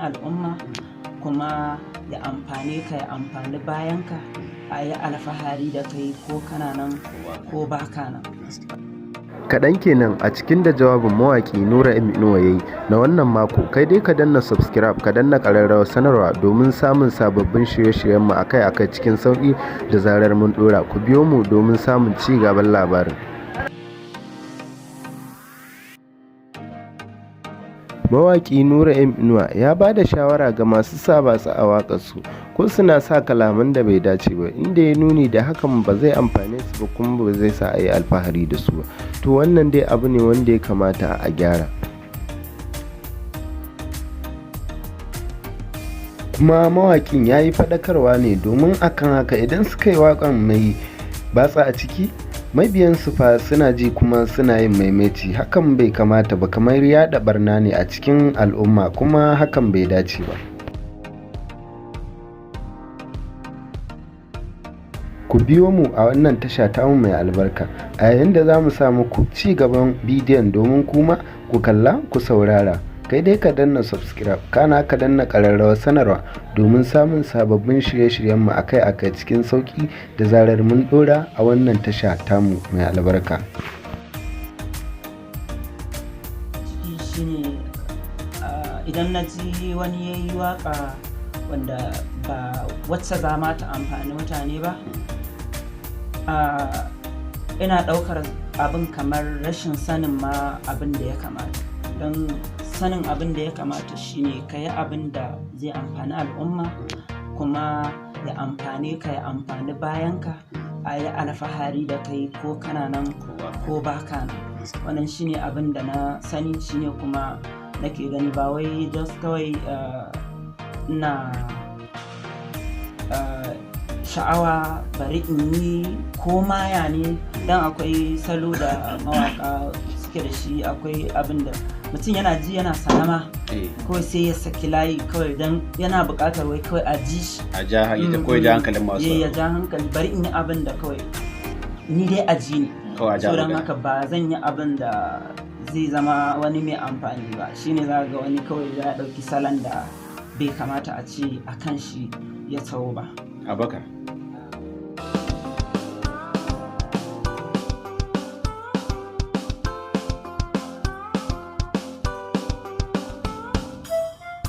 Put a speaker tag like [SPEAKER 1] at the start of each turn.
[SPEAKER 1] al'umma, kuma ya amfane ka, ya amfani bayanka, a yi alfahari da kai ko kana nan ko baka nan.
[SPEAKER 2] Kaɗan kenan a cikin da jawabin mawaƙi Nura M Inuwa ya yi na wannan mako. Kai dai ka danna subscribe, ka danna ƙararrawar sanarwa domin samun sababbin shirye-shiryenmu akai-akai cikin sauƙi da zarar mun ɗora. Ku biyo mu domin samun ci gaban labarin. Mawaƙi Nura M Inuwa ya ba da shawara ga masu sa batsa a waƙarsu ko suna sa kalaman da bai dace ba, inda ya nuni da hakan ba zai amfane su ba kuma ba zai sa a yi alfahari da su ba. To, wannan dai abu ne wanda ya kamata a gyara. Kuma mawaƙin ya yi faɗakarwa ne domin akan haka, idan suka yi waƙan mai batsa a ciki, mabiyansu fa suna ji kuma suna yin maimaici. Hakan bai kamata ba, kamar yaɗa barna ne a cikin al'umma, kuma hakan bai dace ba. Ku biyo mu a wannan tasha tamu mai albarka a yayin da za mu sa muku ci gaban bidiyon domin kuma ku kalla, ku saurara. Kai dai ka danna subscribe, kana ka danna ƙararrawar sanarwa domin samun sababbin shirye-shiryenmu akai-akai cikin sauƙi da zarar mun ɗora a wannan tasha tamu mai albarka.
[SPEAKER 1] Ciki shine, idan na ji wani ya yi waka wanda ba wacce za ma ta amfani mutane ba, ina ɗaukar abin kamar rashin sanin ma abin da ya kamata. Don sanin abin da ya kamata shine ka yi abin da zai amfani al'umma, kuma ya amfane ka, ya amfani bayanka, a yi alfahari da kai ko kana nan ko baka nan. Wannan shine abin da na sani, shine kuma nake gani. Ba wai just kawai ina sha'awa bari in yi ko maya ne. Dan akwai salo da mawaka suke da shi, akwai abin da mutum yana ji yana sanama, kawai sai ya saki layi kawai dan yana buƙatar wai kawai a ji shi.
[SPEAKER 3] A ja ko ya ja hankalin masu
[SPEAKER 1] Ya ja hankali, bari in yi abin da kawai ni dai a ji ne.
[SPEAKER 3] Kawai a ja
[SPEAKER 1] So don
[SPEAKER 3] magana.
[SPEAKER 1] haka ba zan yi abin da zai zama wani mai amfani ba. Shine za ga wani kawai ya ɗauki salon da bai kamata a ce a kan shi ya taho ba.
[SPEAKER 3] Abakar.